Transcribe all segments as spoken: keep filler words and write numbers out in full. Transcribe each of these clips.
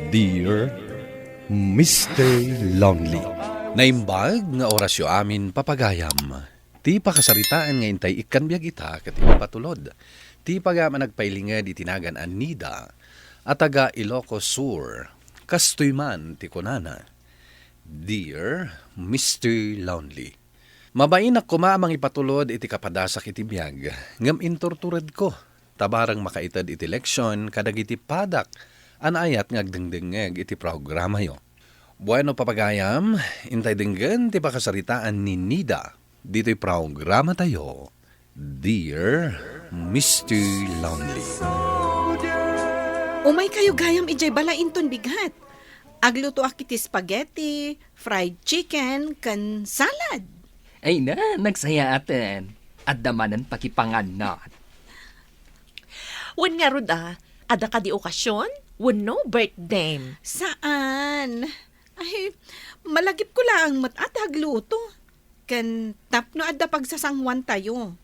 Dear Mister Lonely. Naimbag nga orasyo amin, papagayam. Ti pakasaritaan nga intay ikkan biag ita ket ipatulod ti pagayam a nagpailinged iti nagan a Nida a taga Ilocos Sur. Kastoy man ti kunana, Dear Mister Lonely. Mabainak koma a mangipatulod iti kapadasak iti biag, ngem inturturedko ta bareng makaited iti leksion kadagiti padak a naayat nga agdengdengngeg iti programayo. Bueno, papagayam, intay denggen ti pakasaritaan ni Nida ditoy programatayo, Dear Mister Lonely. Umay kayo gayam idiay balay inton bigat. Aglutoak iti spaghetti, fried chicken, ken salad. Ay na, nagsayaaten. Adda manen pakipanganan. Wen ngarud a, adda kadi okasion? Wenno birthday? Saan? Ay, malagipko laeng met a ti agluto. Ken tapno adda pagsasanguantayo.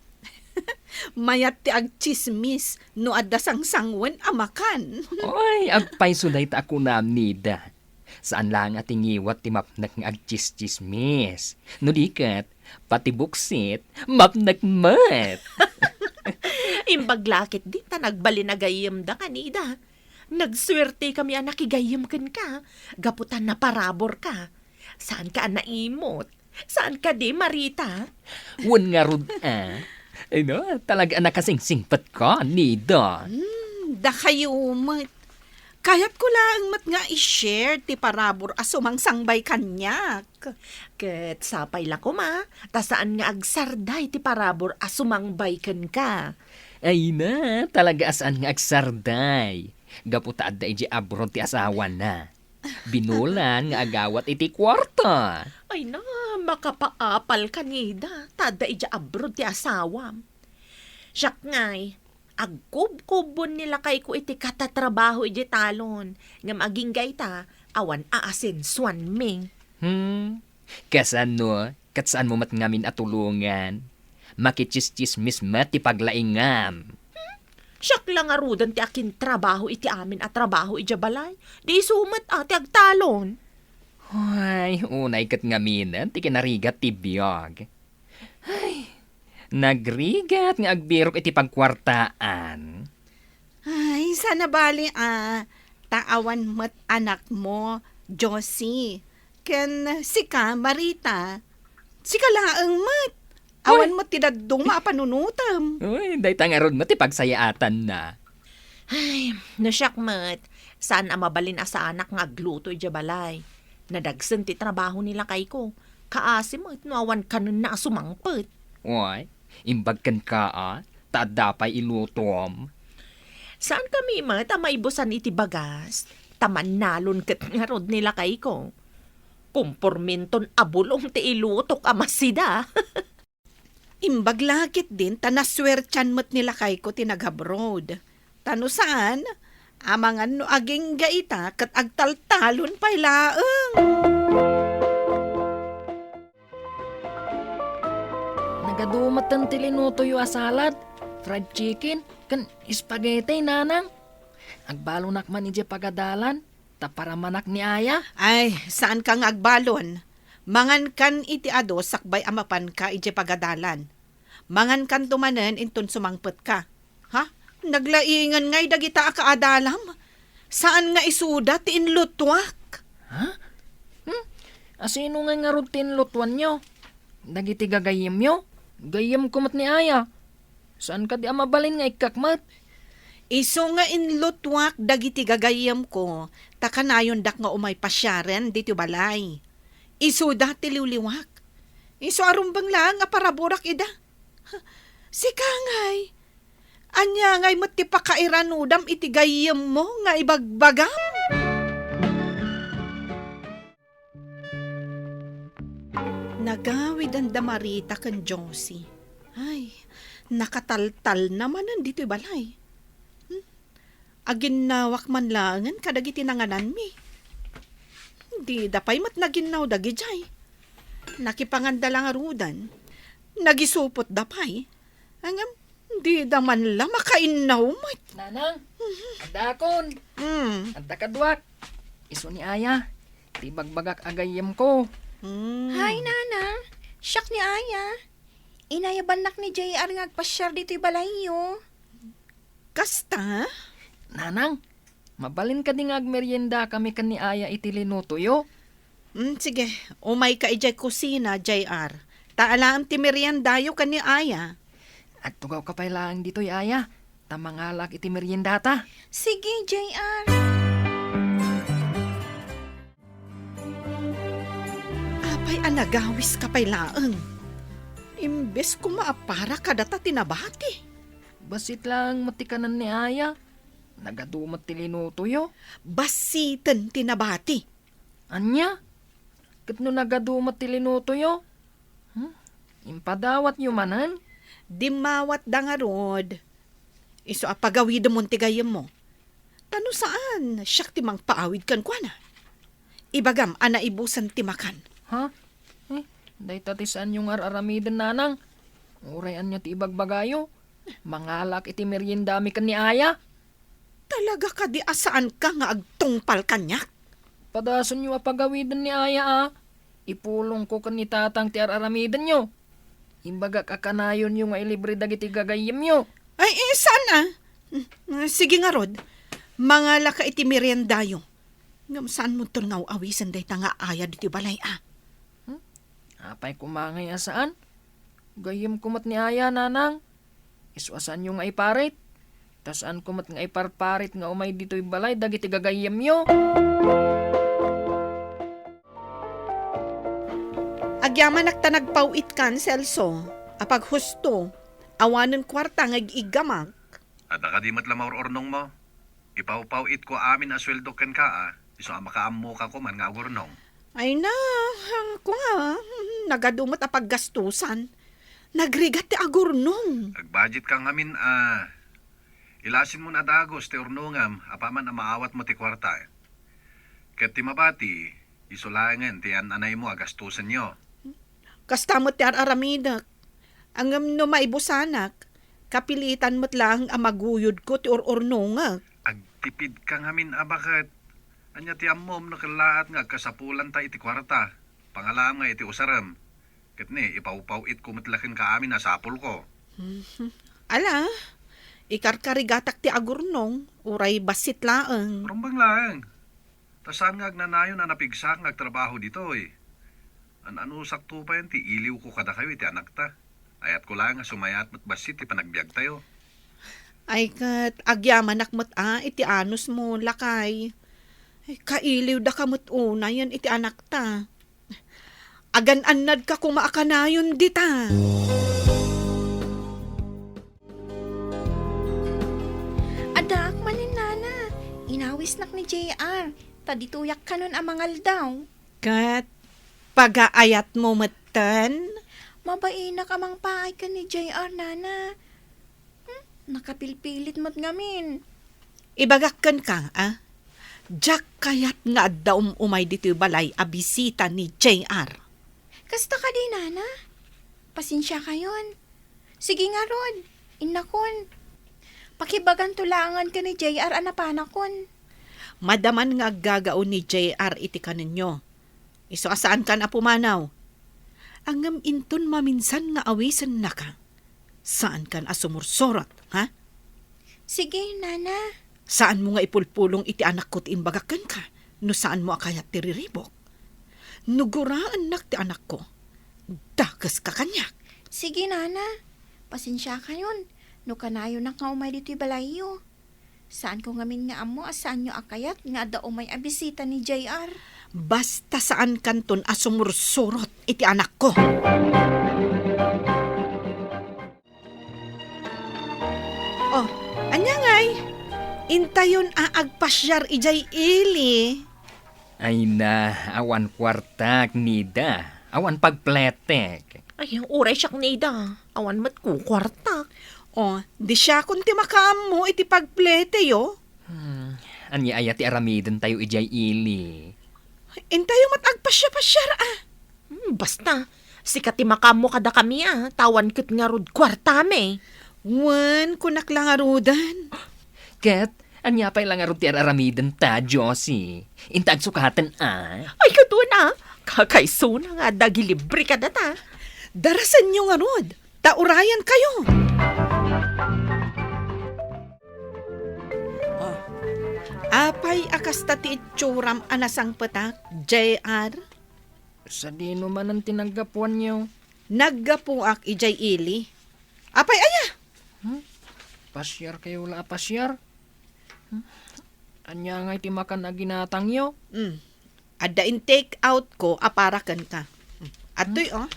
Mayat ti agtsismis no adda sangsanguen a makan. Oy, agpayso dayta a kunam, Nida. Saan laeng a ti ngiwat ti mapnek nga agtsistsismis. No di ket, pati buksit, mapnek met. Imbag la ketdi ta nagbalin a gayyemda, Nida. Nagsuertekami a nakigayyem kenka, gapu ta naparaburka. Saanka a naimot. Saan kadi, Marita? Wen ngarud a. Ay no, talaga a nakasingsingpetka, Nida. Hmm, dakayo met. Kayatko laeng met nga i-share ti parabur a sumangsangbay kaniak. Ket sapay la koma, ta saan nga agsarday ti parabur a sumangbay kenka. Ay na, talaga a saan nga agsarday. Gapu ta adda idiay abroad ti asawana. Binulan nga agawat iti kuarta. Ay na, makapaapalka, Nida, ta adda idiay abroad ti asawam. Siak ngay, agkubkubon ni lakayko iti katatrabaho idiay talon, ngem agingga ita, awan aasensuanmi. Hmm, kasano, ket saanmo met ngamin a tulongan? Makitsistsismis met ti paglaingam. Siak la ngaruden ti akintrabaho iti amin a trabaho idiay balay. Di isu met a ti agtalon. Ay, unay ket ngaminen ti kinarigat ti biag. Ay, nagrigat nga agbirok iti pagkuartaan. Ay, saan a bali a, ta awan met anakmo, Josie. Ken sika, Marita, sika laeng met. Awan Uy. met ti dadduma a panunotem. Uy, dayta ngarud met ti pagsayaatanna. Ay, no siak met, saan a mabalin a saanak nga agluto idiay balay. Nadagsen ti trabaho ni lakayko. Kaasi met no awan kanenna a sumangpet. Uy, imbag kenka a, ta adda pay ilutom. Saankami met a maibusan iti bagas, ta mannalon ket ngarud ni lakayko. Komporminton a bulong ti ilutok a masida. Imbag la ketdin ta nasuertian met ni lakayko ti nag-abroad. Ta no saan, amangan no agingga ita ket agtaltalon pay laeng. Nagadu metten ti linutoyo a salad, fried chicken, ken spaghetti, Nanang. Agbalunak man idiay pagadalan, ta paramanak ni Aya. Ay, saanka nga agbalon. Mangankan iti adu sakbay a mapanka idiay pagadalan. Mangankanto manen inton sumangpetka. Ha? Naglaingan ngay dagita a kaadalam? Saan nga isuda ti inlutuak? Ha? Hmm? Asino nga ngarud ti inlutuanyo? Dagiti gagayyemyo? Gayyemko met ni Aya. Saan kadi a mabalin nga ikkak met? Isu nga inlutuak dagiti gagayyemko, ta kanayondak nga umay pasiaren ditoy balay. Isuda ti liwliwak. Isu a rumbeng laeng a paraburak ida. Sika ngay, ania ngay met ti pakairanudam iti gayyemmo nga ibagbagam? Nagawiden da Marita ken Josie. Ay, nakataltalna manen ditoy balay. Hmm? Aginnawak man laengen kadagiti nangananmi. Dida pay met naginnaw dagidiay. Nakipanganda la ngaruden. Nagisupotda pay. Ngem, dida man la makainnaw met. Nanang, addaakon. Hmm. Adda kaduak. Isu ni Aya, ti ibagbagak a gayyemko. Hmm. Hi, Nanang. Siak ni Aya. Inayabannak ni J R nga agpasiar ditoy balayyo. Kasta? Nanang, mabalin kadi nga agmeriendakami ken ni Aya iti linutoyo? Hmm, sige, umayka idiay kusina, J R. Ta alaem ti meriendayo ken ni Aya. Agtugawka pay laeng ditoy, Aya, ta mangalaak iti meriendata. Sige, J R. Apay a nagawiska pay laeng? Imbes koma a para kadata ti nabati. Bassit laeng met ti kanen ni Aya. Nagadu met ti linutoyo. Bassiten ti nabati. Ania? Ket no nagadu met ti linutoyo? Hmm? Impadawatyo manen? Dimmawatda ngarud. Isu a pagawidemon ti gayyemmo. Ta no saan, siak ti mangpaawid kenkuana. Ibagam a naibusen ti makan. Ha? Eh, dayta ti saanyo nga ar-aramiden, Nanang. Uray ania ti ibagbagayo, mangalaak iti meriendami ken ni Aya. Talaga kadi a saanka nga agtungpal kaniak? Padasenyo a pagawiden ni Aya a. Ipulongko ken ni Tatang ti ar-aramidenyo. Imbagak a kanayonyo nga ilibre dagiti gagayyemyo. Ay, eh, saan a? Mm, sige ngarud, mangalaka iti meriendayo. Ngem saanmonton nga aw-awisen dayta nga Aya ditoy balay a. Hmm? Apay koma ngay a saan? Gayyemko met ni Aya, Nanang. Isu a saanyo nga iparit. Ta saanko met nga iparparit nga umay ditoy balay dagiti gagayyemyo. Agyamanak ta nagpaw-itkan, Celso, a paghusto, awanen kuarta nga ig-iggamak. Adda kadi met la maur-urnongmo? Ipawpaw-itko amin a sueldo kenka a, isu a makaammoka koman nga agurnong. Ay na, kua, nagadu met a paggastusan. Nagrigat ti agurnong. Agbudgetka ngamin a, ilasinmo a dagus ti urnongam apaman a maawatmo ti kuarta. Ket ti mabati, isu laengen ti an-anaymo a gastusenyo. Kasta met ti ar-aramidek. Ngem no maibusanak, kapilitan met laeng a maguyodko ti ur-urnongek. Agtipidka ngamin a baket. Ania ti ammom no kellaat nga agkasapulanta iti kuarta? Pangalaam nga iti usarem. Ket ni, ipawpaw-itko met la kenka amin a sapulko. Mhm. Ala, ikarkarigatak ti agurnong, uray bassit laeng. Rumbeng laeng. Ta saan nga agnanayon a napigsaak nga agtrabaho ditoy. An-anusakto payen ti iliwko kadakayo iti anakta. Ayatko laeng a sumayaat met bassit ti panagbiagtayo. Ay ket, agyamanak met a iti anusmo, lakay. Ay, kailiwdaka met unayen iti anakta. Agan-annadka koma a kanayon dita. Addaak manen, Nana. Inawisnak ni J R. Ta ditoyak kanon a mangaldaw. Ket pagaayatmo metten? Mabainak a mangpaay ken ni J R, Nana. Hmm, nakapilpilit met ngamin. Ibagak kenka, a? Diak kayat nga adda um-umay ditoy balay a bisita ni J R. Kasta kadi, Nana? Pasensiakayon. Sige ngarud, innakon. Pakibaganto laengen ken ni J R a napanakon. Madaman nga aggagao ni J R iti kanenyo. Isu a saankan a pumanaw. Ngem inton maminsan nga awisennaka, saankan a sumursurot, ha? Sige, Nana. Saanmo nga ipulpulong iti anakko ti imbagak kenka no saanmo a kayat ti riribuk. No guraennak ti anakko, dakeska kaniak. Sige, Nana. Pasensiakayon no kanayonnak nga umay ditoy balayyo. Saanko ngamin nga ammo a saanyo a kayat nga adda umay a bisita ni J R. Basta saankanton a sumursurot iti anakko. Oh, ania ngay? Intayon a agpasiar idiay ili. Ay na, awan kuartak, Nida. Awan pagpletek. Ay, uray siak, Nida. Awan met kukuartak. Oh, di siakon ti makaammo iti pagpleteyo. Hmm, ania aya ti aramidentayo idiay ili? Intayo met agpasiapasiar, a. Hmm, basta, sika ti makaammo kadakami, a, ta awan ket ngarud kuartami. Wen, kunak la ngaruden. Ket, Ania pay la ngarud ti ar-aramidenta, Josie? Inta agsukaten, a? Ay, kaduna! Kakaisuna nga adda agilibre kadata. Darasenyo ngarud, ta urayenkayo. Oh. Apay a kasta ti itsuram a nasangpetak, J R? Sadino manen ti naggapuanyo? Naggapuak idiay ili. Apay aya? Hmm? Pasiarkayo la a pasiar? Hmm? Ania ngay ti makan a ginatangyo? Hmm. Adda in-take out ko a para kenka. Hmm. Adtoy, hmm, oh.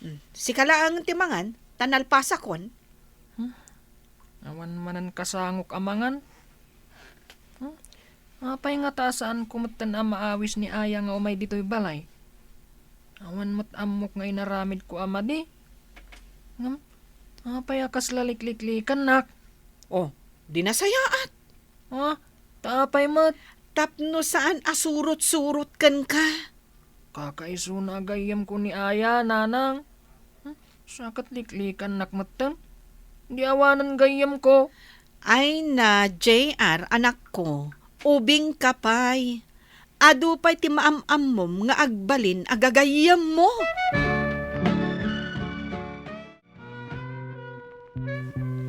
Hmm. Sika laeng ti mangan, ta nalpasakon. Hmm? Awan manen kasangok a mangan? Hmm? Apay ngata a saanko metten a maawis ni Aya nga umay ditoy balay? Awan met ammok nga inaramidko a madi. Ngem, apay a kasla likliklikannak? Oh, di nasayaat. Ah, ta apay met? Tapno saan a surot-surot kenka. Kakaisuna a gayyemko ni Aya, Nanang. Hmm? Saket liklikannak metten. Di awanen gayyemko. Ay na, J R, anakko, ubingka pay. Adu pay ti maam-ammom nga agbalin a gagayyemmo.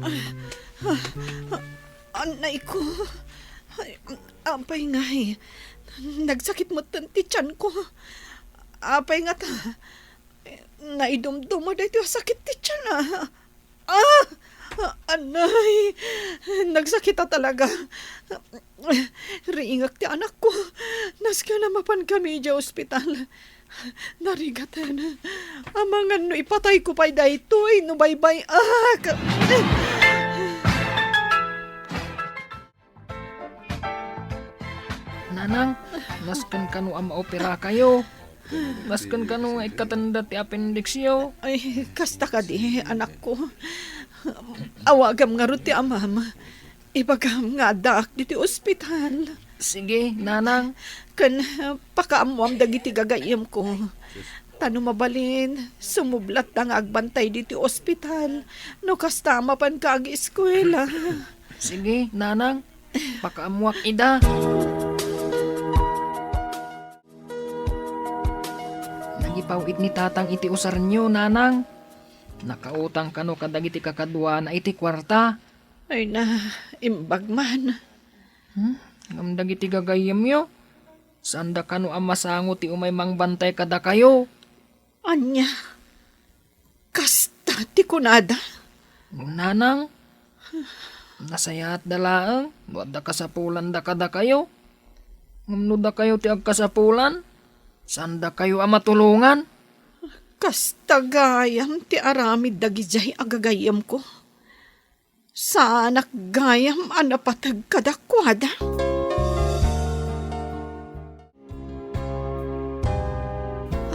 Ah, ah, ah, anay ko. Ay, apay ngay? Nagsakit metten ti tianko. Apay ngata? Naidumduma daytoy a sakit ti tian, a. Ah! Anay! Nagsakit a talaga. Riingak ti anakko. Nasken a mapankami idiay ospital. Narigaten. Amangan no ipatayko pay daytoy no baybay-ak. Nanang, nasken kano a maoperakayo. Nasken kano nga ikkatenda ti appendixyo. Ay, kasta kadi, anakko. Awagam ngarud ti amam. Ibagam nga addaak ditoy ospital. Sige, Nanang. Ken pakaammoam dagiti gagayyemko. Ta no mabalin, sumublatda nga agbantay ditoy ospital. No kasta, mapanka agi-eskuela. Sige, Nanang. Pakaammoak ida. Nangipaw-it ni Tatang iti usarnyo, Nanang. Nakautang kano kadagiti kakaduana iti kuarta. Ay na, imbag man. Hmm? Ngem dagiti gagayyemyo, saanda kano a masango ti umay mangbantay kadakayo. Ania? Kasta ti kunada? Nanang, nasayaatda laeng no adda kasapulanda kadakayo. Ngem no dakayo ti agkasapulan, saandakayo a matulongan. Kasta gayam ti aramid dagidiay a gagayyemko. Saanak gayam a napateg kadakuada.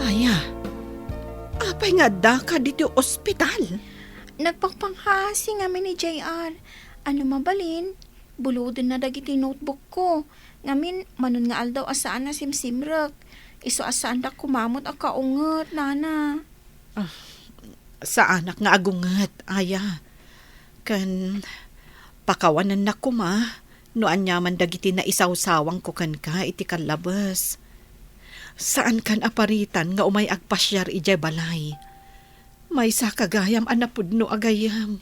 Aya, apay nga addaka ditoy ospital? Nagpangpanghasi ngamin ni J R. Ano mabalin, buludenna dagiti notebook ko. Ngamin, manon nga aldaw a saan a simsimrek. Isu a saandak koma met a kaunget, Nana. Ah, saanak nga agunget, aya. Ken pakawanennak koma no aniaman dagiti naisawsawangko kenka iti kallabes. Saankan a paritan nga umay agpasiar idiay balay. Maysaka gayam a napudno a gayyem.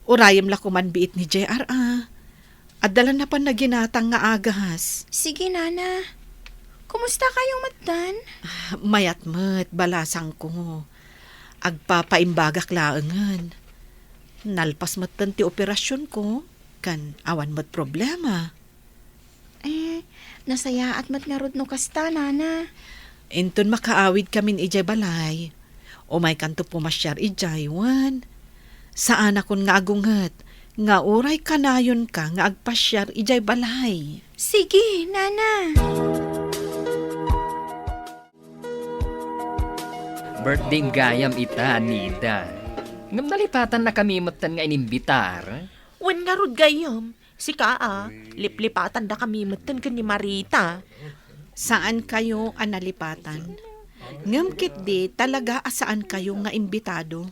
Urayem la koman biit ni J R a. Adda la napan naginatang nga agas. Sige, Nana. Kumusta kayo metten? Ah, mayat met, balasangko. Agpapaimbagak laengen. Nalpas metten ti operasionko, ken awan met problema. Eh, nasayaat met ngarud no kasta, Nana. Inton makaawidkamin idiay balay, umaykanto pumasiar idiay, wen? Saanakon nga agunget nga uray kanayonka nga agpasiar idiay balay. Sige, Nana. Birthday gayam ita, Nida. Ngem nalipatannakami metten nga inimbitar. Wen ngarud gayam, sika a, liplipatandakami metten ken ni Marita. Saankayo a nalipatan. Ngem ketdi talaga a saankayo nga imbitado.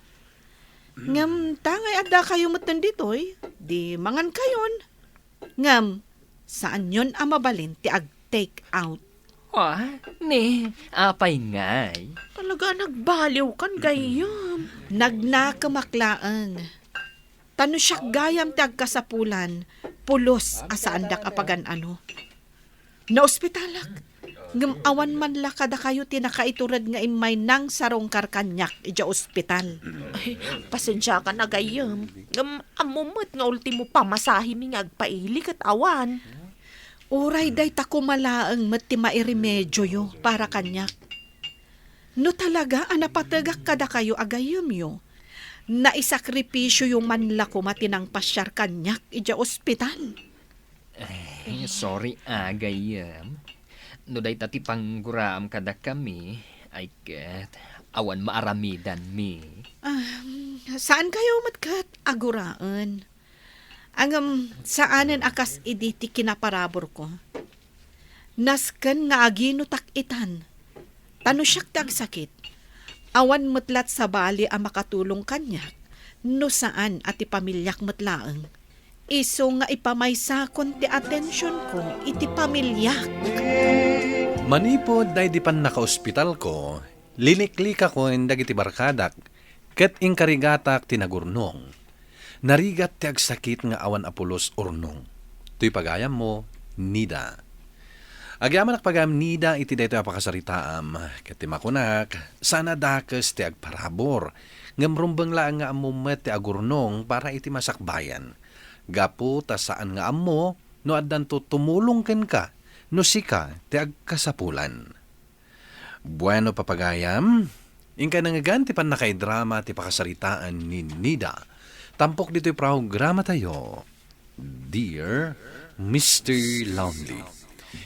Ngem ta ngay addakayo metten ditoy, di mangankayon. Ngem, saanyon a mabalin ti ag-take out. Ah, ni, apay ngay? Talaga, nagbaliwkan, gayyem. Nagnakemak laeng. Ta no siak gayam ti agkasapulan, pulos a saandak a pagan-ano. Naospitalak, ngem awan man la kadakayo ti nakaitured nga immay nangsarungkar kaniak idiay ospital. Ay, pasensiakan a gayyem. Ngem ammo met nga ultimo pamasahemi nga agpaili ket awan. Uray dayta koma laeng met ti mairemedioyo para kaniak. No talaga a napategak kadakayo a gayyemyo, naisakripisioyo man la koma ti nangpasiar kaniak idiay ospital. Eh, sorry, a, gayyem. No dayta ti pangguraam kadakami, ay ket, awan maaramidanmi. Ah, saankayo met ket aguraen. Ngem, saanen a kas idi ti kinaparaburko. Nasken nga aginutak itan. Ta no siak ti agsakit, awan met lat sabali a makatulong kaniak, no saan a ti pamiliak met laeng. Isu nga ipamaysakon ti atensionko iti pamiliak. Manipud daydi pannakaospitalko, liniklikakon dagiti barkadak ket inkarigatak ti nagurnong. Narigat ti agsakit nga awan a pulos urnong. Toy pagayammo, Nida. Agyamanak pagayam, Nida, iti daytoy a pakasaritaam, ket ti makunak, saan a dakes ti agparabur, ngem rumbeng laeng nga ammo met ti agurnong para iti masakbayan. Gapu ta saan nga ammo no addanto tumulong kenka no sika ti agkasapulan. Bueno, papagayam, inkay nangngegan ti pannakaidrama ti pakasaritaan ni Nida. Tampok ditoy programatayo, Dear Mister Lonely.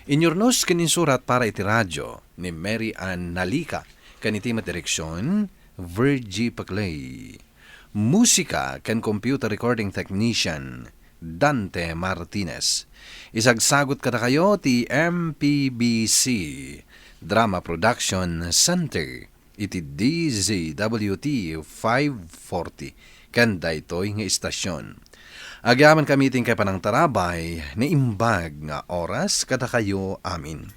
Inyurnos ken insurat para iti radio ni Mary Ann Nalica, ken iti met direksion, Virgie Paclay. Musika ken computer recording technician, Dante Martinez. Isagsagut kadakayo ti M P B C Drama Production Center iti D Z W T five forty ken daytoy nga istasyon. Agyamankami ti inkay panangtarabay, naimbag nga oras kadakayo amin.